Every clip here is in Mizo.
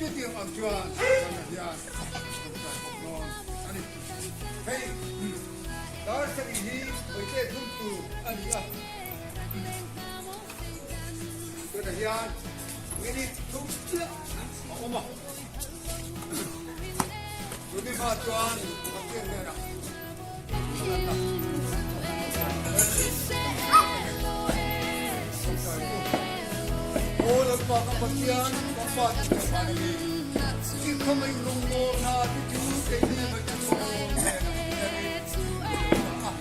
Chutiang ang chuan zanah hian a tawngtai bawk dawn a ni. Hei dar sarih hi Mawite hnung tur a ni a. Tunah hian minute thum chiah a awm a. Tuni hma chuan Pathian hnenah a Aw Lalpa ka Pathian, ka Pa chu ka hman i, i khawngaih lungmawl hna te chu keini mai chu sawn hnenah ka hria i, i lo dah a.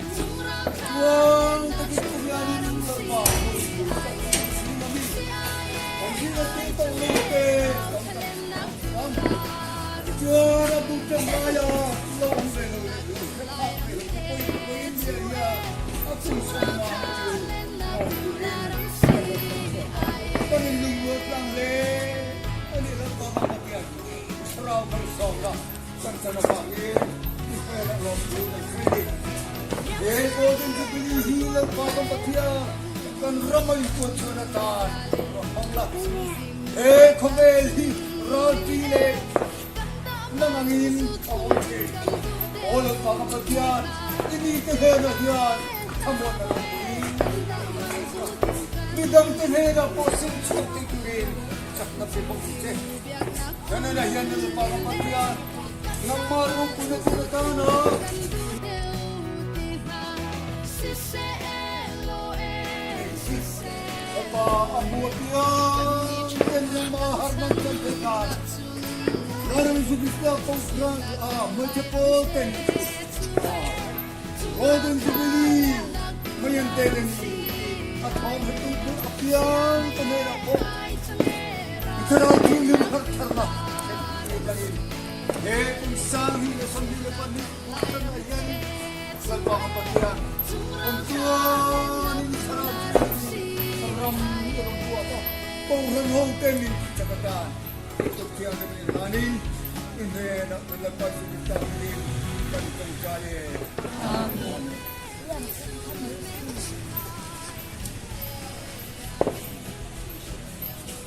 Chuan ka dik te hianin Lalpa hawi tur ka hmu zing a mi, kan zinga tih tawh lo te tam tak an awm. Chuan a buk ṭan laia lo awm ve lo leh lo hre phak ve lo te pawhin vawiin nia hian a kum sawmma chu ngawi turin ka rawn lang chhuak a. Kan inlungrual tlang hle a nih Lalpa Mamatian Thlarau malsawmna kan chan avangin i hmelah lawmthu kan sawi ni. He Golden Jubilee hi Lalpa kan Pathian kan rama inpuan chhuan atan rawn hmang la. He khawvel hi ralṭi leh nang angin a awm thin. Aw Lalpa ka Pathian, i mite hnenah hian thlamuanna ropui ka nei ta. Midangte hnenah pawh sim chhuak thei turin chakna pe bawk ang che. Kanana hian Lalpa ka Pathian, nangmah ropuina tur atana. Lalpa a hmu apiang ten nangmah har nan chan theih nan Lalram Jesuh Krista Kohhran a hmeichhe pawl ten Golden Jubilee mei an tel a ni a thawm hetu tur apiang te hnenah pawh i thlarau thianghlim har tharna thlen tir langin he kum 2022 kum atangah hianin Lalpa ka Pathian, awm chuanin i thlarau thianghlim ram i rawn buat a, Kohhran ho te min tih chak atan i kut thianghlim in hlanin i hnenah kan Lalpa Jesuh Krista hmingin kan tawngtai e. Amen.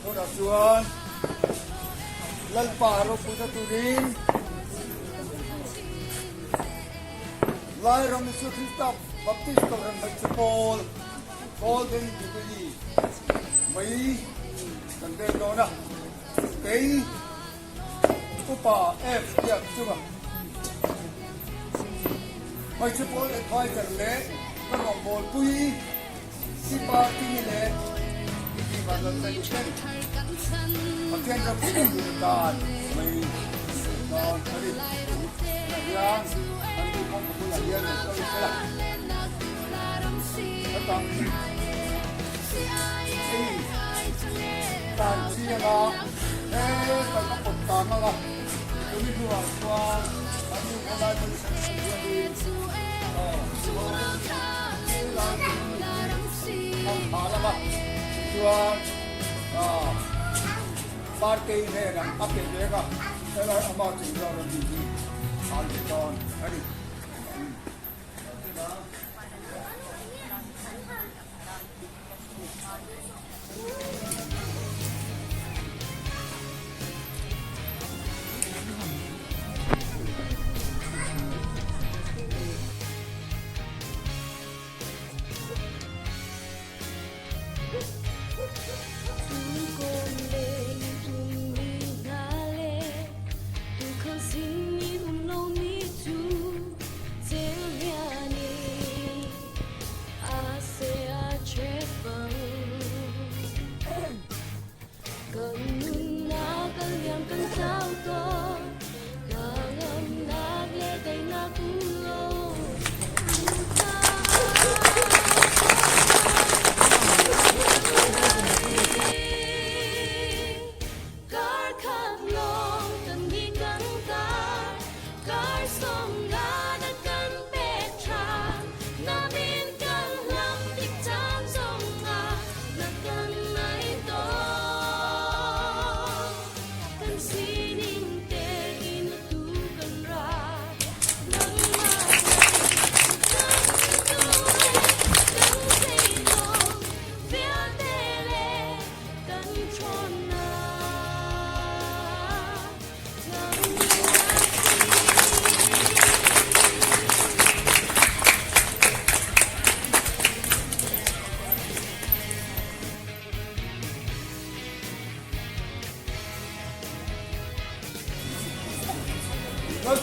Tunah chuan Lalpa ropuina turin Lairam Jesuh Krista Baptist Kohhran Hmeichhe Pawl Golden Jubilee mai kan vel dawn a, kei Upa F Biak chunga Hmeichhe Pawl Adviser leh ka rawngbawlpui Sipa Tini leh Titi Vanlaltei ten Pathian ram siamtu tan mai dawn a ni. Tunah hian an nu kawngka bulah hian an kal zel a. Hetah hei tan chiang a, hetah ka pawt tang ang a, tuni hnuah chuan an nu khawlai hmeichhe hianin Chuan Partei hnenah a pe vek a, helai ama chung chuan rawn tih hi an ti dawn a ni.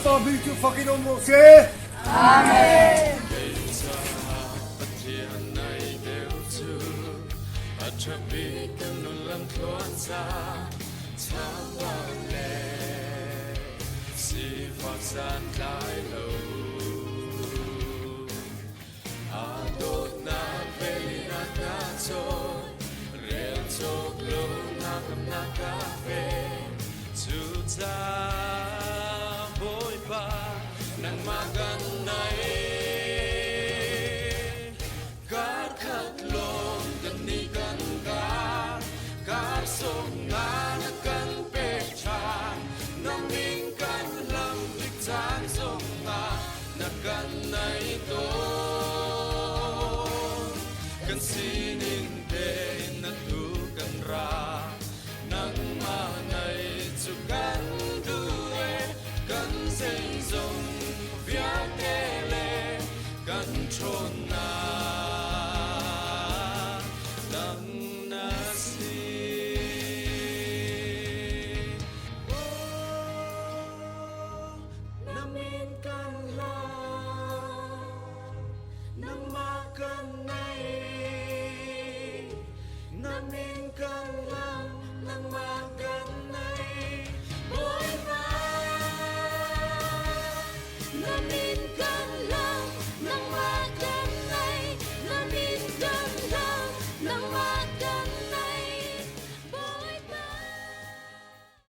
Pa hming chu fakin awm rawh se. Amen.